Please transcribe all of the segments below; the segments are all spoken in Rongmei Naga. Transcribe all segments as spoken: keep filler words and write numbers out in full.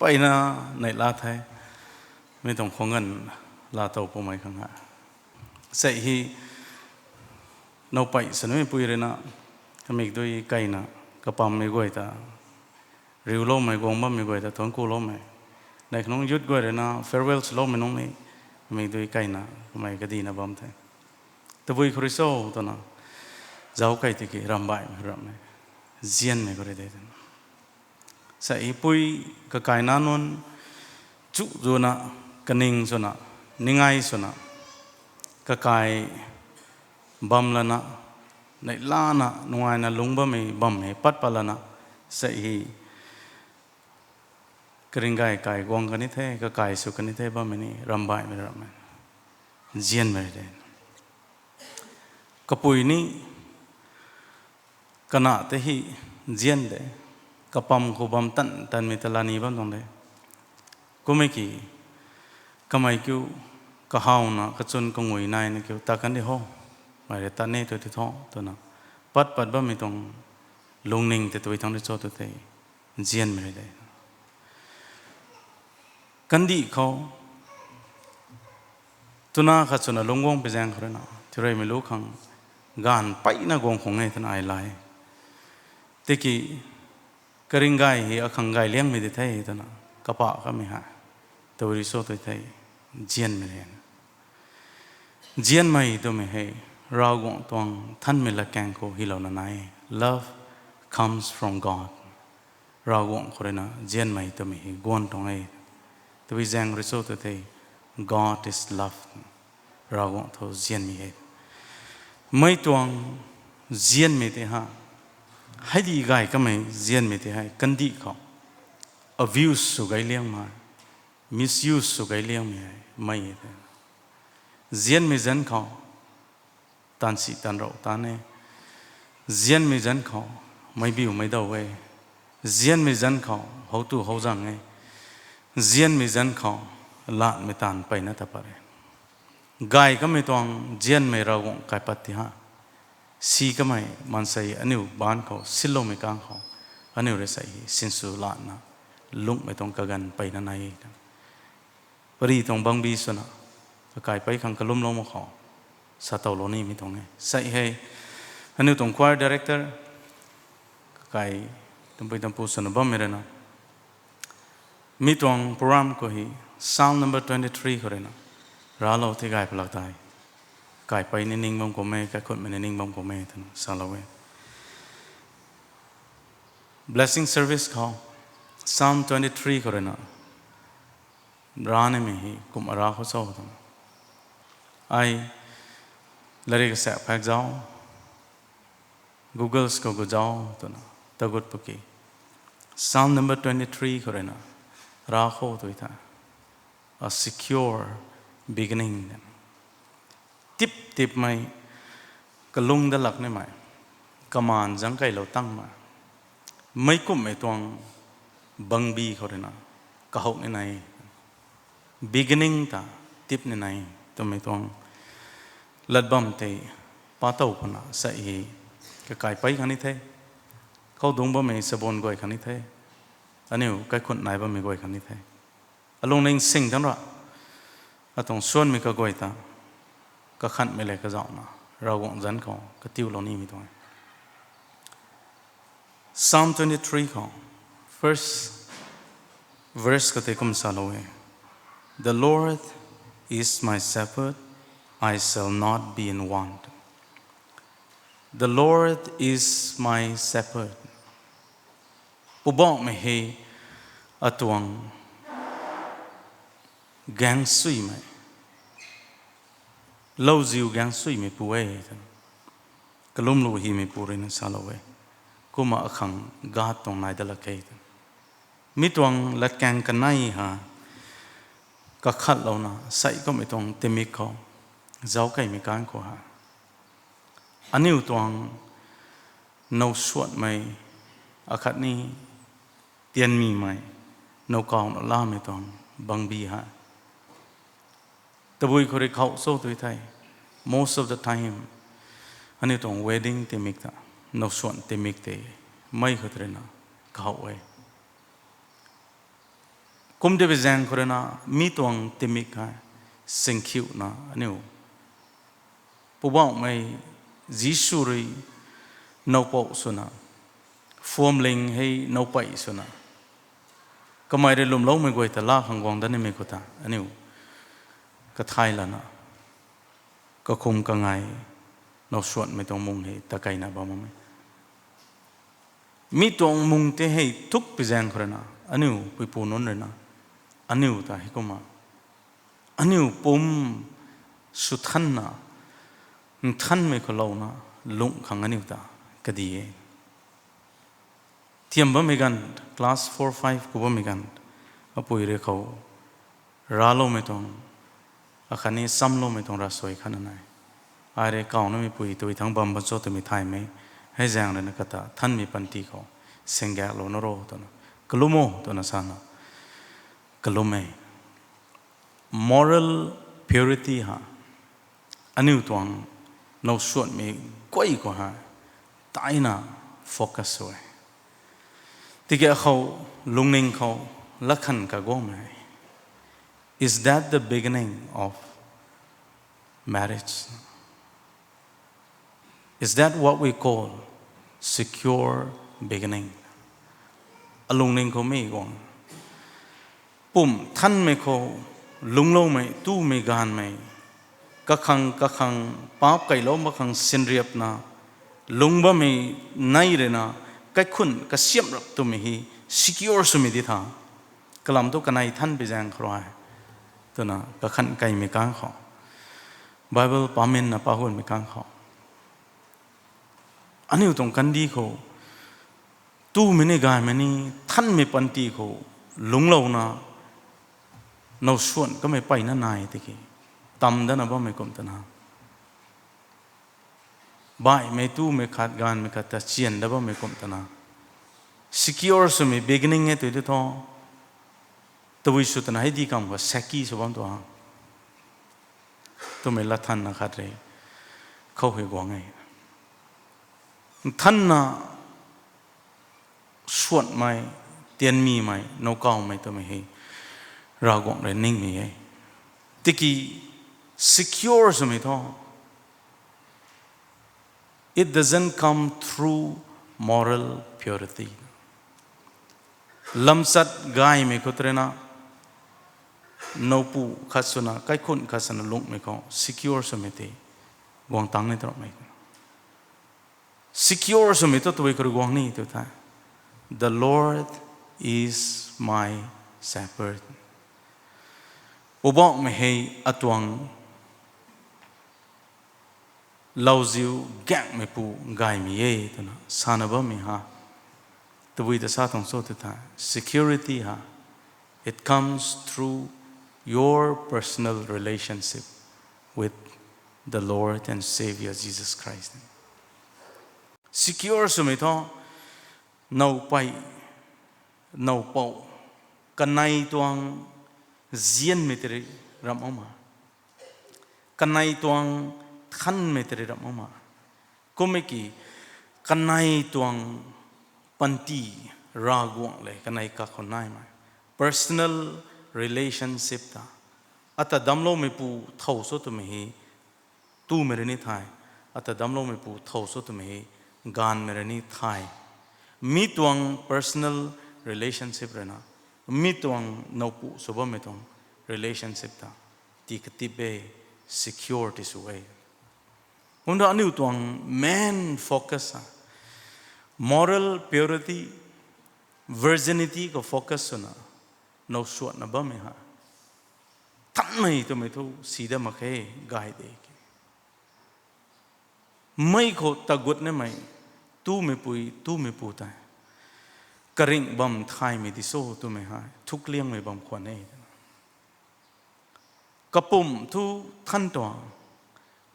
Kaina neihla the. Mi tuang khwang ganv laa tow pumei khang ha. Sei hei, nowpei swnmei pui rui na, kamik dui kaina, kapammei guay ta, riuloumei guang bammei guay ta thuanc kuloumei. Neih kha nung youth guay rui na farewell swloumei nung ni, kamik dui kaina, kamei kadina bam the. Tabui khou rui cho twna, zauc kei tiki ramhbaihmei ramhmei, nzianmei khou rui de twna. Sei hei pui kakai nac nunc, chu zuna, kaning swna, ningai swna, kakai bam lana, neihlana, nungaina lungc bammei bam hei pat pat lana, sei hei, karinggay kai guang kani the, kakai sw kani the bammei ni, ramhbaihmei ramhmei, nzianmei de. Kapui ni, kana tei hei, nzian de, kapam khou bam tan tanmei ta lani bam tuang de. Kummei ki, kamei kiu, kahawna, kachwn kangui naina kiu, tat kan di ho, mei rui tat ni tu ti tho, twna, pat pat bammei tuang, lungning tei tabui thangc di cho tu thei, nzianmei rui de. Kandih khou, twna khat swna lungc guang pi zaeng khou rui na, thireymei lu khang, gaanv peyna guang khang e twna ai lai. Tiki, karinggay hei akhang gay liangmei di the twna, kapah kamei hei, tabui rui cho tu thei, nzianmei rui na. Nzianmei twmei hei, Ravguangc tuang thanmei latkaeng khou hylouna nai. Love comes from God. Ravguangc khou rui na nzianmei twmei hei guang tuang e. Tabui zaeng rui cho tu thei, God is love. Ravguangc thu nzianmei e. Mei tuang nzianmei tei ha, hei di gay kamei nzianmei tei hei kandih khou, abuse sw gay liangmei, misuse sw gay liangmei hei mei e the. Nzianmei zanc khou, taanv si taanv rou taanv e. Nzianmei zanc khou, meic biu meic daw e. Nzianmei zanc khou, howtu howzang e. Nzianmei zanc khou, lanmei taanv peyna ta pat e. Gay kamei tuang nzianmei Ravguangc kaipat ti ha, si kamei maansei aniu baanc khou sinloumei kang khou, aniu rui sei hei sinsw lana, lungcmei tuang kaganv peyna nai e. Pary tuang bangbi swna, kakai pei khang kalumlou mak khou, sa towlou nimei tuang e. Sei hei, aniu tuang choir director, kakai, tampui tampu swna bammei rui na, mi tuang program khou hei, Psalm number twenty-three khou rui na, raclou thei gay palak tei, kakai pei ni ning bam khou e, kaikhunmei ni ning bam khou e twna salou e. Blessing service khou, Psalm twenty-three khou rui na, ra nimei hei kum ara khou cho twna, ai, lairik kasaek phak zauc, Googles khou gu zauc twna, tagut paki, Psalm number twenty-three khou rui na, ra khou tu tha, a secure beginning. Tip tipmei, kalung dalak nimei, kamaan zangc keylou tangmei, meic kumhmei tuang bangbi khou rui na, kahowh ni nai, beginning ta, tip ni nai, twmei tuang, lat bam tei, pa tow puna sei hei, kakai pei khang ni the, khou dungc bammei sabun guay khang ni the, aniu kaikhun nai bammei guay khang ni the. Alungning sing tangc ra, atuang suanmei kaguay ta, kakhanhmei le kazauhna, Ravguangc zanc khou katiulou nimei tuang e. Psalm twenty-three khou, first verse khou tei kum salou e. The Lord is my shepherd, I shall not be in want. The Lord is my shepherd. Poubauhmei hei atuang gaengsuimei, lauziu gaengsuimeipu e twna, kalumlu hymeipu rui na salou e. Kumna akhang God tuang nai dat lak khe twna, mi tuang latkaeng kanei ha, kakhatlouna sei kummei tuang timik khou, zauc keymei kan khou ha, aniu tuang now suanmei, akhatni tianmimei, now kauna lamei tuang bangbi ha, tabui khou rui khou cho tu thei, most of the time, aniu tuang wedding timik ta, now suan timik tei, mei khou rui na, khou e. Kum tei bi zaeng khou rui na, mi tuang timik hei singkhiuna aniu Poubauhmei Jisu rui nowpou swna, phuamling hei nowpei swna, kamei rui lwmloumei guay ta laa khang guang dat nimei khou ta aniu kathay lana, kakhum kangai, nowsuanmei tuang mung hei takeina bam e. Mi tuang mung tei hei thuk pi zaeng khou rui na, aniu puipu nunc rui na, aniu ta hei kumna, aniu pum swthanna, nthanmei khou louna, lungh khang aniu ta kadi e. Thiam bammei ganv, class four, five khou bammei ganv, apui rui khou raloumei tuang, akhatni chamloumei tuang ravsuai khatna nai. Ai rui kaw namei pui tui thangc bam bam cho twmei thaymei, hei zaeng rui na kata thanmei panty khou singgaeklou na ro twna, kalum o twna sana, kalum e. Moral purity ha, aniu tuang nowsuanmei guay khou hei taina focus sw e. Tiki akhou lungning khou latkhang kaguangmei, is that the beginning of marriage? Is that what we call secure beginning? Alungning khou mi guang, pum thanmei khou lungcloumei, tumei ganvmei, kakhang kakhang paap keylou mak khang sinriapna lungc bammei nei rui na, kaikhun kasiamh rap twmei hei secure swmei di tha. Kalam thu kanei than pi zaeng khou rui twna kakhan keymei kang khou, Bible paminna pagunmei kang khou, aniu tuang kandih khou tumei ni gaymei ni thanmei panty khou lungclouna, nowsuan kamei peyna nai tiki, tam dana bammei kum twna, baihmei tumei khat ganvmei khat ta chian dat bammei kum twna, secure swmei beginning e tui tu thu, tabui sw twna hei di kam khou saki sw bam tu ha twmei latthanna khat rui khou hei guang e. Nthanna suanmei, tianmimei, nowkawmei twmei hei Ravguangc rui ningmei e. Tiki secure swmei thu, it doesn't come through moral purity. Lamchat gaymei khou tei rui na, nowpu khat swna, kaikhun khat swna lungcmei khou secure swmei tei guang tang ni taramei. Secure swmei thu tabui khou rui guang ni tu the. The Lord is my shepherd. Poubauhmei hei atuang lauziu gaengmeipu gaymei e twna sana bammei ha. Tabui ta sa tuang cho tu the. Security ha, it comes through your personal relationship with the Lord and Saviour Jesus Christ. Secure swmei thu, nowpei, nowpou, kanei tuang zianmei tei rui ramh mak ma, kanei tuang thanmei tei rui ramh mak ma, kummei ki kanei tuang panty Ravguangc le kanei kakhou naimei personal relationship ta, ata damcloumeipu thow cho twmei hei tumei rui ni thay, ata damcloumeipu thow cho twmei hei gaanvmei rui ni thay. Mi tuang personal relationship rui na, mi tuang nowpu sw bammei tuang relationship ta tii katip e, secure ti sw e. Kumna aniu tuang main focus a, moral purity, virginity khou focus swna, nowsuanna bammei ha, thanmei twmei thu si dat mak khe, gay de ke. Mei khou tagut nimei, tumeipui, tumeipu tei karingh bam thaymei di so twmei hei thukliangmei bam khwan e. Kapumc thu than tuang,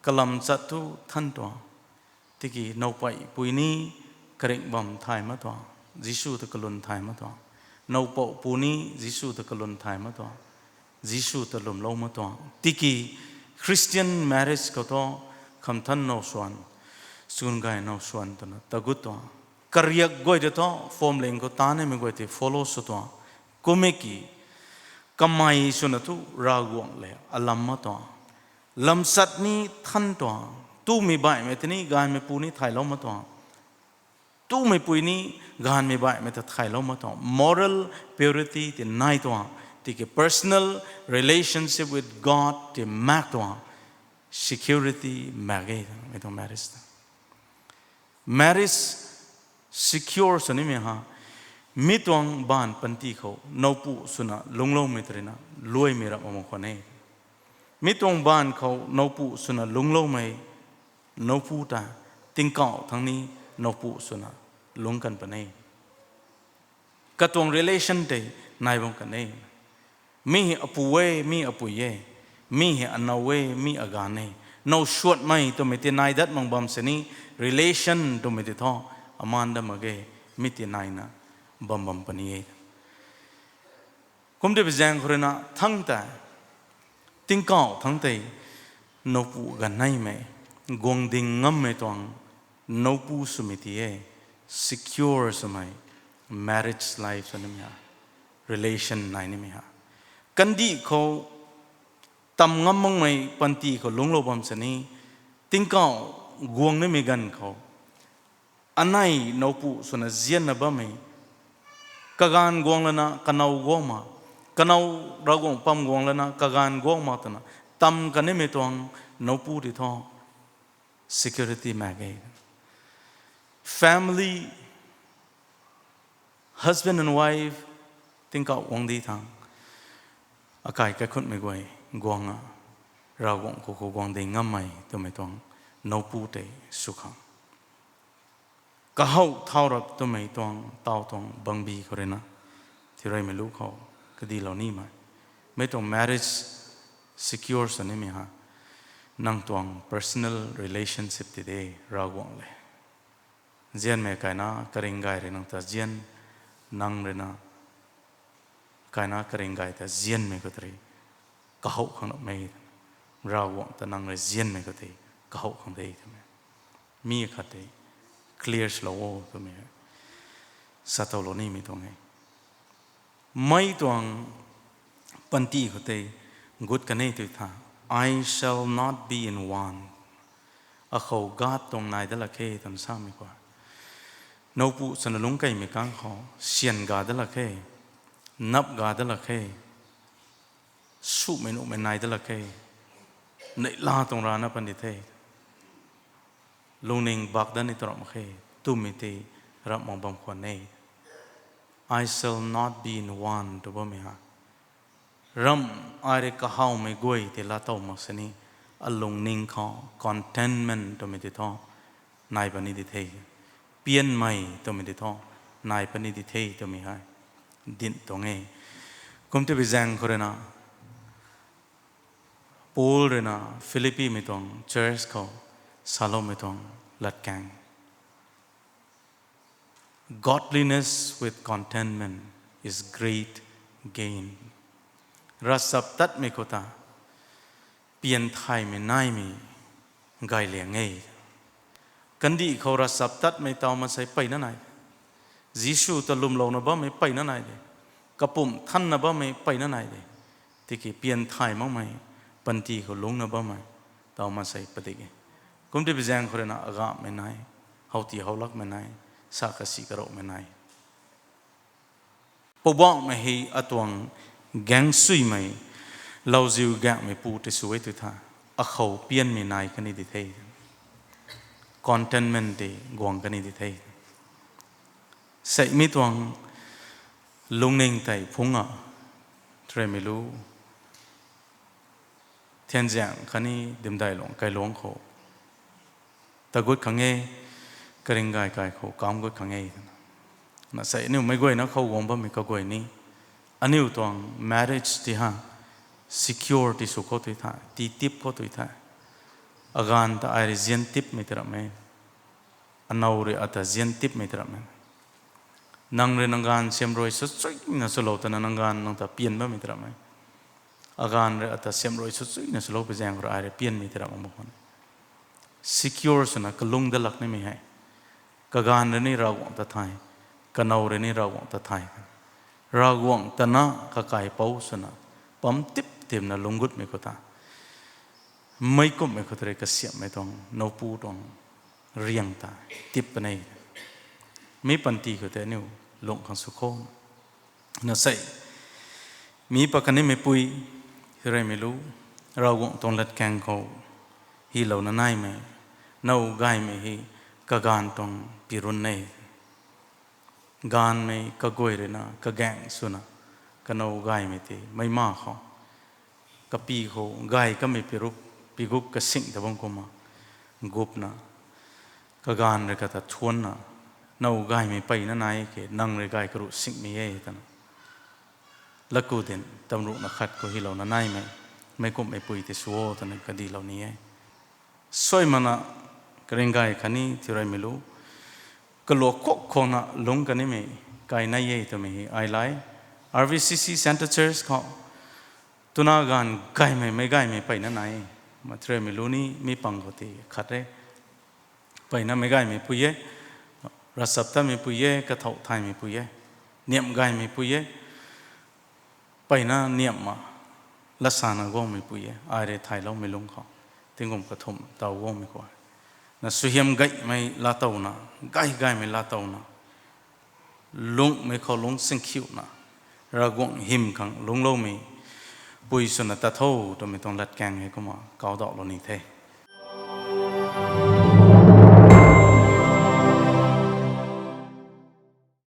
kalamchat thu than tuang, tiki nowpeipui ni karingh bam thay mak tuang, Jisu ta kalwn thay mak tuang, nowpoupu ni Jisu ta kalwn thay mak tuang, Jisu ta lwmlou mak tuang. Tiki Christian marriage khou thu, khamthan nowsuan, chun gay nowsuan twna tagut tuang. Kariak guay tei thu, phwamling khou tanimei guay tei follow sw tuang. Kummei ki, Kamei swna thu Ravguangc le alam ma tuang. Lamsat ni than tuang. Tumei baihmei tei ni gaanvmei pu ni thaylou ma tuang. Tumei pui ni gaanvmei baihmei ta thaylou ma tuang. Moral purity tei nai tuang. Tiki personal relationship with God tei maek tuang. Security maek e, mei tuang marriage ta. Marriage secure sw nimei ha, mi tuang baanv panty khou nowpu swna lungcloumei tei ruina luaimei rap mak khwan e. Mi tuang baanv khou nowpu swna lungcloumei nowpu ta tingkauh thangc ni nowpu swna lungc kan puni e. Katuang relation tei nai bam kan e. Mi hei apu e, mi apui e. Mi hei anow e, mi agaanv e. Now suatmei twmei tei nai dat mak bam sini relation twmei tei thu amaan dat mak ge, mi tei naina bam bam puni e. Kum tei bi zaeng khou ruina thangc tei, tingkauh thangc tei, nowpu ganv neimei, guang ding ngammei tuang, nowpu swmei tei e, secure swmei, marriage life sw nimei ha, relation nai nimei ha. Kandih khou, tam ngam makmei panty khou lungclou bam sini, tingkauh guang nimei ganv khou, anei nowpu swna zianna bammei, kagaanv guang lana kanow guang ma, kanow Ravguangc pam guang lana kagaanv guang ma twna, tam kan nimei tuang nowpu tei thu, security maek e. Family, husband and wife, tingkauh guang di thangc, akai kaikhunmei guay guang a, Ravguangc khou khou guang ding ngammei twmei tuang, nowpu tei sw khang. Kahouh thau rap twmei tuang, taw tuang bangbi khou ruina, thireymei lu khou, kadilou nimei. Mei tuang marriage secure sw nimei ha, nang tuang personal relationship tei de, Ravguangc le. Zianmei kaina karinggay rui nang ta zian, nang ruina kaina karinggay ta zianmei khou tei, kahouh khang rapmei, Ravguangc ta nang rui zianmei khou tei, kahouh khang de twmei. Mi khat tei, clear swlou o twmei, sa towlou nimei tuang e. Mei tuang panty khou tei, gut kan e tw tha, I shall not be in want. Akhou God tuang nai dat lak khe twna samei khou, nowpu swna lungc keymei kang khou, syan ga dat lak khe, nap ga dat lak khe, sumei nuhmei nai dat lak khe, neihla tuang rana pan di the. Lungning bak dat ni tw ramh mak khe, twmei tei ramh mak bam khwan e. I shall not be in want tw bammei ha, ramh ai rui kahawmei guay tei laatow mak sini, alungning khou contentment twmei tei thu nai puni di the. Pianmei twmei tei thu nai puni di the twmei hei dinc tuang e. Kum tei bi zaeng khou ruina, Paul ruina Philippimei tuang church khou saloumei tuang latkaeng, Godliness with contentment is great gain. Ravchaptatmei khou ta pianthaymei naimei gay liang e. Kandih khou ravchaptatmei taw maansei mpeyna nai de. Jisu ta lwmlouna bammei mpeyna nai de. Kapumc thanna bammei mpeyna nai de. Tiki pianthay makmei, panty khou lungcna bammei taw maansei padik e. Kum tei bi zaeng khou ruina agamhmei nai, howti howlakmei nai, sa kasi karouhmei nai. Poubauhmei hei atuang gaengsuimei, lauziu gaenghmeipu tei sw e tw tha, akhou pianmei nai kan di the. Contentment tei guang kan di the. Seimei tuang lungning tei phungc a, treimei lu, thianzaeng khatni dimdaihluang kailuangc khou ta gut khang e, karinggay kai khou kam gut khang e twna. Na sei aniu meic guayna khou guang bammei kaguay ni, aniu tuang marriage tei ha, secure tei sw khou tui tha, tii tip khou tui tha, aganv ta ai rui zian tipmei tei ramh e. Anow rui ata zian tipmei tei ramh e. Nang rui nang ganv siamruai sw chuina swlou twna nang ganv nang ta pian bammei tei ramh e. Aganv rui ata siamruai sw chuina swlou pui zaeng khou rui ai rui pianmei tei ramh mak khwan. Secure swna kalung dat lak nimei hei, kaganv rui ni Ravguangc ta thay, kanow rui ni Ravguangc ta thay, Ravguangc ta na kakaipouc swna bam tip timna lungc gutmei khou ta, meic kumhmei khou tei rui kasiamhmei tuang nowpu tuang riang ta tip puni e. Mi panty khou tei aniu lungh khang sw kho. Na sei, mi pat kanimei pui, reymei lu, Ravguangc tuang latkaeng khou hylouna naimei, now gaymei hei kaganv tuang pirun e. Gaanvmei kaguay ruina kagaeng swna kanow gaymei tei meic ma khou, kapy khou gay kamei pirup, pigup kasing ta bam kumna, gupna, kagaanv rui kata thuanna, now gaymei peyna nai ke, nang rui gay karuh singmei e twna, laku din tamruhna khat khou hylouna naimei, meic kumhmei pui tei sw o twna kadilou ni e. Suaimana karing gay khatni thiu reymei lu, kaluak khuk khwangna lungc kanimei kai nai e twmei hei ai lai, R V C C Centre Church khou twna gaanv gaymei, meic gaymei peyna nai e. Mathiu reymei lu ni mi pang khou tei khat e. Peyna meic gaymei pui e, ravchaptatmei pui e, kathauh thaymei pui e, niamh gaymei pui e, peyna niamhna, latsana guangmei pui e, ai rui thayloumei lungc khou, tingkum kathumh taw guangmei khou, na suaihiam gaymei laatowna, gay gaymei laatowna, lungcmei khou lungc singkhiuna, Ravguangc hym khang lungcloumei pui swna tat tho twmei tuang latkaeng hei kumna kaw dauhlou ni the.